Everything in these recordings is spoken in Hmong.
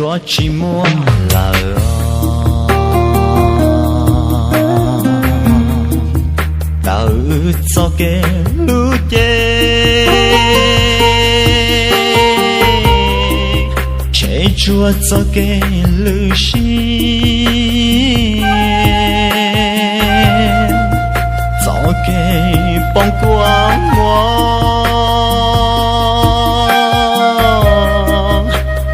Tsis muaj lawm os, tawm txoj kev hlub ces tshem tsuag txoj kev lwj siab, txoj kev poob kua muag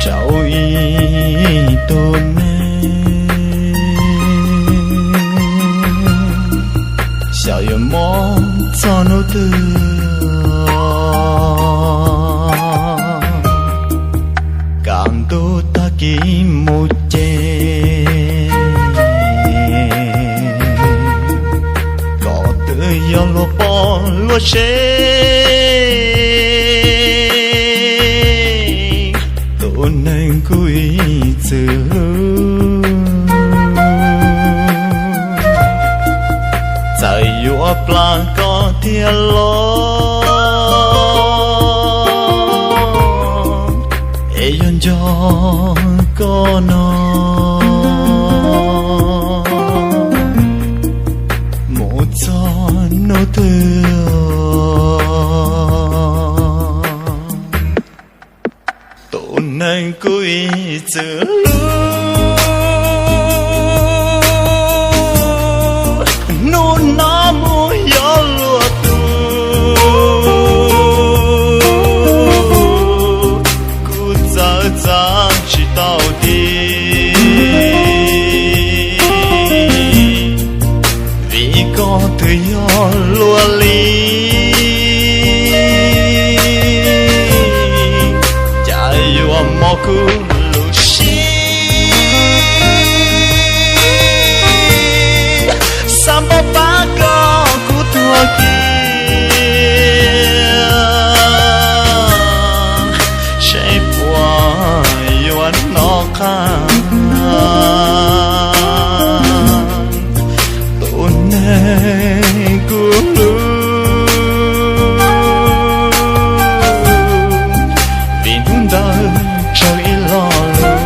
rau ib tug neeg. Xyov yuav mob txog hnub twg, kaj ntug tag kis mus ces kom twb yog luag poj luag sev, tus neeg kuj ib txwm hlub. Txawm yuav plam koj thiaj los, es yog nco koj no, mus txog hnub twg, tus neeg kuj ib txwm hlub. Hnub no mus yog luag tus, kuv txawv txav tsis tau ti, vim koj twb yog luag li, cas yuav mob kuv lub siab. Xav npaj pab koj kuv tuag kiag, seb puas yuav hnov qab tus neeg kuv hlub, vim hnub ntawd tsawg ib lo lus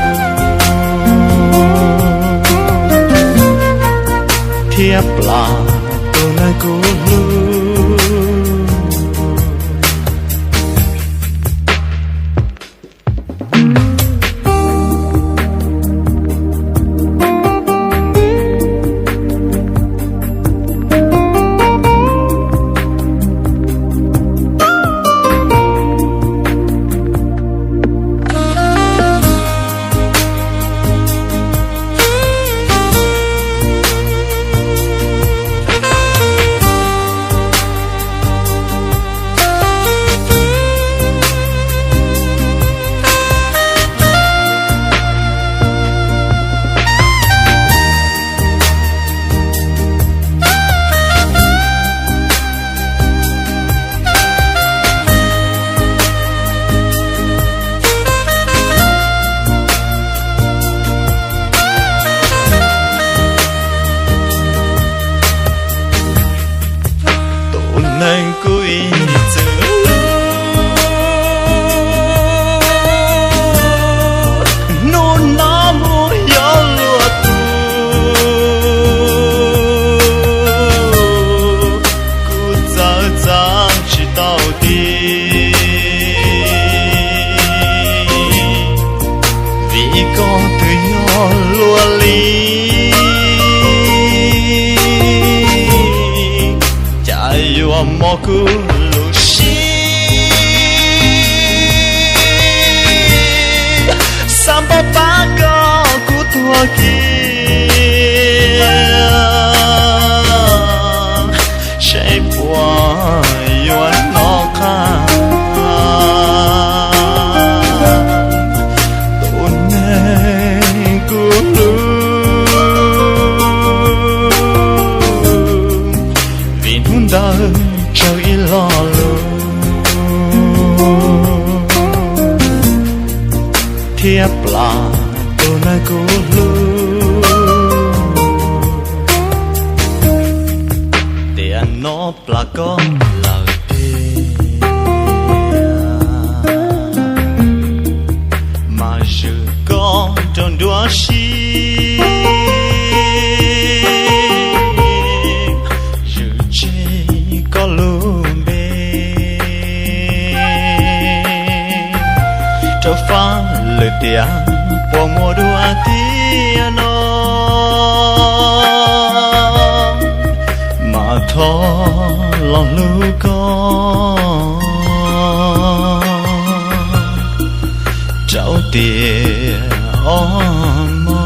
thiab plam tus neeg kuv hlub. Tus neeg kuv ib txwm hlub, hnub no mus yog luag tus, kuv txawv txav tsis tau ti, vim koj twb yog luag li, cas yuav mob kuv lub siab. Xav npaj pab koj kuv tuag kiag, seb puas yuav hnov qab tus neeg kuv hlub, vim hnub ntawd tsawg ib lo lus thiab plam tus neeg kuv hlub. Tiam no plam koj lawm tiag, mas zwm koj sib, zwm tseg koj lub npe rau fab lwm tiam puas muaj dua tiam no, mas thov los hlub koj rau tiam ob hmo.